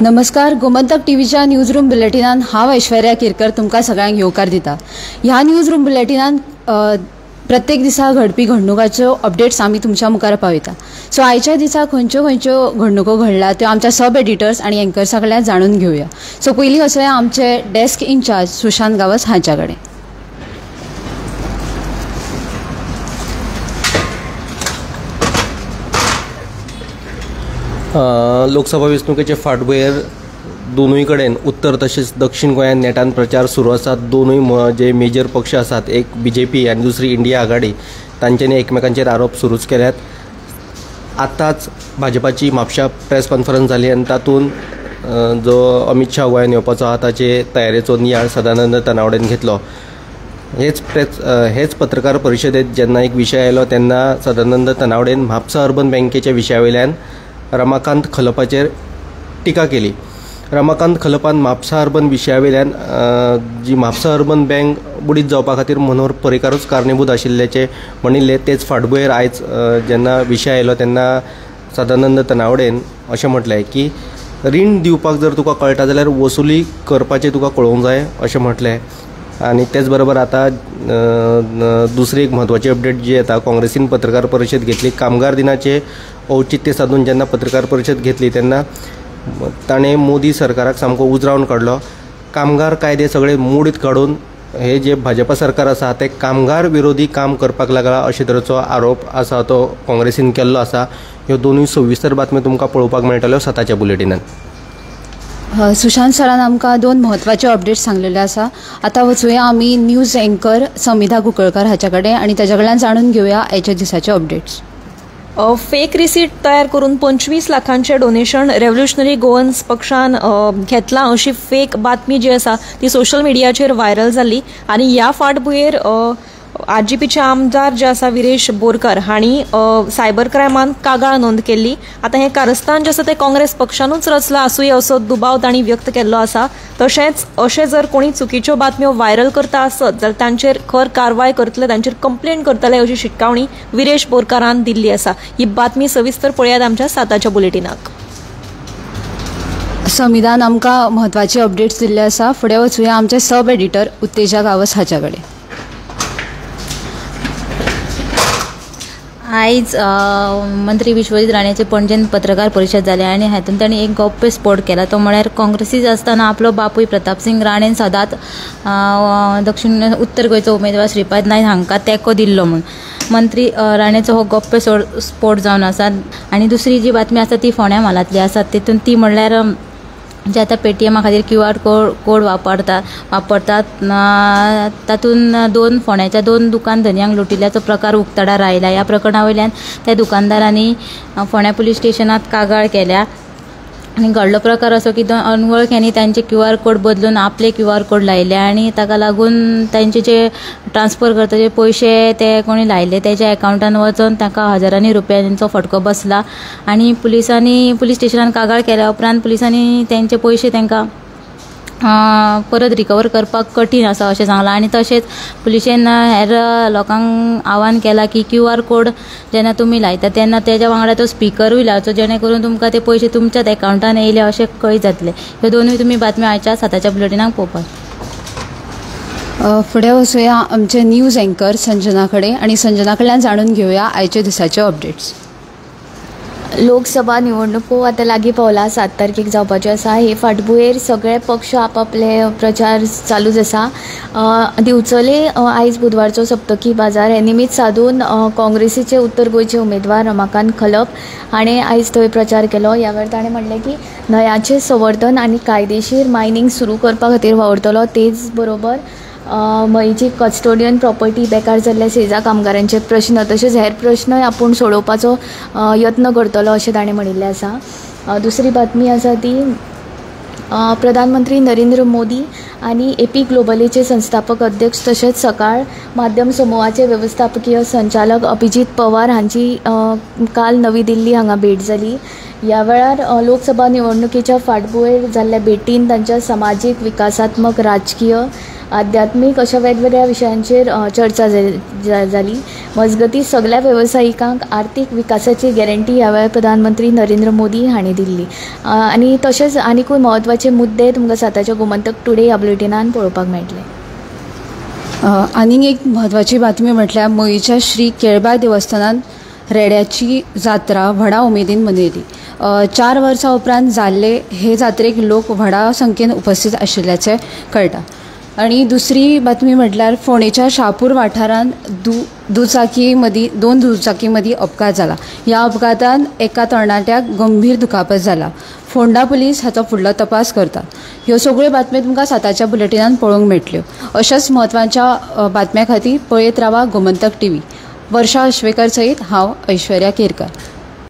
नमस्कार, गोमंतक टीव्हीच्या news room बुलेटिनान हांव ऐश्वर्या केरकर तुमकां सगळ्यांक येवकार दिता. ह्या न्यूज रूम बुलेटिनान प्रत्येक दिसा घडपी घडणुकाच्यो अपडेट्स आमी तुमच्या मुखार पावयता. सो आयच्या दिसा खंयच्यो खंयच्यो घडणुको घडल्या त्यो आमच्या सब एडिटर्स आनी एंकर्सा कडल्यान जाणून घेवया. सो पयलीं वचोया आमचे डेस्क इन्चार्ज सुशांत गांवस हांच्या कडेन. लोकसभा वेंचणुकेचे फाटभुंयेर दोनूय कडेन उत्तर तशेंच दक्षिण गोंयांत नेटान प्रचार सुरू आसा. दोनूय जे मेजर पक्ष आसात, एक बीजेपी आनी दुसरी इंडिया आघाडी, तांच्यांनी एकमेकांचेर आरोप सुरूच केल्यात. आतांच भाजपाची म्हापशा प्रेस कॉन्फरन्स जाली आनी तातूंत जो अमीत शाह गोंयांत येवपाचो आहा ताचे तयारेचो नियाळ सदानंद तनावडेन घेतलो. हेच पत्रकार परिशदेंत जेन्ना एक विशय आयलो तेन्ना सदानंद तनावडेन म्हापसा अर्बन बँकेच्या विशया वयल्यान रमाकांत खलपाचेर टिका केली. रमाकांत खलपान म्हापसा अर्बन विशया वयल्यान जी म्हापसा अर्बन बँक बुडीत जावपा खातीर मनोहर पर्रीकारूच कारणीभूत आशिल्ल्याचें म्हणिल्लें. तेच फाटभुंयेर आयज जेन्ना विशय आयलो तेन्ना सदानंद तनावडेन अशें म्हटलें की रीण दिवपाक जर तुका कळटा जाल्यार वसुली करपाचें तुका कळोवंक जाय अशें म्हटलें. आनी तेच बरोबर आतां दुसरी एक म्हत्वाची अपडेट जी येता, काँग्रेसीन पत्रकार परिशद घेतली. कामगार दिनाचें औचित्य सादून जेन्ना पत्रकार परिशद घेतली तेन्ना ताणें मोदी सरकाराक सामको उजरावन काडलो. कामगार कायदे सगळे मोडीत काडून हे जे भाजपा सरकार आसा ते कामगार विरोधी काम करपाक लागला अशे तरेचो आरोप आसा तो काँग्रेसीन केल्लो आसा. ह्यो दोनूय सविस्तर बातम्यो तुमकां पळोवपाक मेळटल्यो सताच्या बुलेटिनान. सुशांत सरान आमकां दोन म्हत्वाचे अपडेट्स सांगलेले आसा. आतां वचुया आमी न्यूज एंकर समिधा कुंकळकर हाच्या कडेन आनी ताच्या कडल्यान जाणून घेवया आयच्या दिसाचे अपडेट्स. फेक रिसीट तयार करून 25 लाखांचे डोनेशन रेव्होल्युशनरी गोवन्स पक्षान घेतलां अशी फेक बातमी जी आसा ती सोशल मिडियाचेर व्हायरल जाल्ली आनी ह्या फाटभुंयेर आरजीपीचे आमदार जे आसा विरेश बोरकर हांणी सायबर क्रायमान कागाळ नोंद केल्ली. आतां हें कारस्थान जें आसा तें काँग्रेस पक्षानूच रचलां आसूये असो दुबाव तांणी व्यक्त केल्लो आसा. तशेंच अशें जर कोणी चुकीच्यो बातम्यो व्हायरल करता आसत जाल्यार तांचेर खर कारवाय करतले, तांचेर कंप्लेन करतले अशी शिटकावणी विरेश बोरकारान दिल्ली आसा. ही बातमी सविस्तर पळयात आमच्या साताच्या बुलेटिनाक. समिधान आमकां म्हत्वाचे अपडेट्स दिल्ले आसा. फुडें वचुया आमचे सब एडिटर उत्तेजा गांवस हाच्या कडेन. आयज मंत्री विश्वजीत राणेचे पणजेन पत्रकार परिशद जाली आनी हातूंत तांणी एक गप्प स्पोट केला. तो म्हळ्यार काँग्रेसीच आसतना आपलो बापूय प्रतापसिंग राणेन सदांच दक्षिण उत्तर गोंयचो उमेदवार श्रीपाद नायक हांकां तेंको दिल्लो म्हूण मंत्री राणेचो हो गप्प स्पोट जावन आसा. आनी दुसरी जी बातमी आसा ती फोंड्या म्हालांतली आसा. तितून ती म्हणल्यार जे आतां पेटीएमा खातीर क्यू आर कोड वापरतात तातूंत दोन फोंड्याच्या दोन दुकान धनयांक लुटिल्ल्याचो प्रकार उक्ताडार आयला. ह्या प्रकरणा वयल्यान त्या दुकानदारांनी फोंड्या पुलीस स्टेशनांत कागाळ केल्या आनी घडलो प्रकार असो की दोन अनवळख्यांनी तांचे क्यू आर कोड बदलून आपले क्यू आर कोड लायले आनी ताका लागून तांचे जे ट्रान्सफर करता जे पयशे ते कोणी लायले तेच्या एकावंटान वचून तांकां हजारांनी रुपयांचो फटको बसला. आनी पुलिसांनी पुलीस स्टेशनान कागाळ केल्या उपरांत पुलिसांनी तेंचे पयशे तांकां परत रिकवर करपाक कठीण आसा अशें सांगलां. आनी तशेंच पुलिशेन हेर लोकांक आवाहन केलां की क्यू आर कोड जेन्ना तुमी लायता तेन्ना तेज्या वांगडा तो स्पिकरूय लावचो जेणे करून तुमकां ते पयशे तुमच्याच एकावंटान येयले अशें कळीत जातलें. ह्यो दोनूय तुमी बातम्यो आयच्या साताच्या बुलेटिनाक पळोवपाक. फुडें वचुया आमचे न्यूज एंकर संजना कडेन आनी संजना कडल्यान जाणून घेवया आयच्या दिसाचे अपडेट्स. लोकसभा निवडणुको आतां लागीं पावला, 7 तारखेक जावपाच्यो आसा. हे फाटभुंयेर सगळे पक्ष आपआपले प्रचार चालूच आसा. दिवचले आयज बुधवारचो सप्तकी बाजार हे निमित्त सादून काँग्रेसीचे उत्तर गोंयचे उमेदवार रमाकांत खलप हाणें आयज थंय प्रचार केलो. ह्या वेळार ताणें म्हणलें की न्हंयाचें संवर्धन आनी कायदेशीर मायनींग सुरू करपा खातीर वावुरतलो. तेच बरोबर मयेची कस्टोडियन प्रॉपर्टी बेकार जाल्ल्या सेजा कामगारांचे प्रश्न तशेंच हेर प्रश्नय आपूण सोडोवपाचो यत्न करतलो अशें ताणें म्हणिल्लें आसा. दुसरी बातमी आसा ती प्रधानमंत्री नरेंद्र मोदी आनी एपी ग्लोबलीचे संस्थापक अध्यक्ष तशेंच सकाळ माध्यम समुहाचे वेवस्थापकीय संचालक अभिजीत पवार हांची काल नवी दिल्ली हांगा भेट जाली. ह्या वेळार लोकसभा निवडणुकेच्या फाटभुंयेर जाल्ल्या भेटीन तांच्या समाजीक विकासात्मक राजकीय आध्यात्मीक अशा वेगवेगळ्या विशयांचेर चर्चा जाली. मजगती सगळ्या वेवसायिकांक आर्थीक विकासाची गॅरंटी ह्या वेळार प्रधानमंत्री नरेंद्र मोदी हांणी दिल्ली. आनी तशेंच आनिकूय म्हत्वाचे मुद्दे तुमकां साताच्या गोमंतक टुडे ह्या बुलेटिनान पळोवपाक मेळटले. आनीक एक म्हत्वाची बातमी म्हटल्यार मयेच्या श्री केळबाय देवस्थानांत रेड्याची जात्रा व्हडा उमेदीन मनयली. 4 वर्सां उपरांत जाल्ले हे जात्रेक लोक व्हडा संख्येन उपस्थित आशिल्ल्याचें कळटा. आनी दुसरी बातमी म्हटल्यार फोंडेच्या शापूर वाठारांत दुचाकी मदीं 2 दुचाकी मदीं अपघात जाला. ह्या अपघातान एका तरणाट्याक गंभीर दुखापत जाला. फोंडा पुलीस हाचो फुडलो तपास करतात. ह्यो सगळ्यो बातम्यो तुमकां साताच्या बुलेटिनान पळोवंक मेळटल्यो. अशाच म्हत्वाच्या बातम्यां खातीर पळयत रावा गोमंतक टीव्ही. वर्षा अश्वेकर सयत हांव ऐश्वर्या केरकर.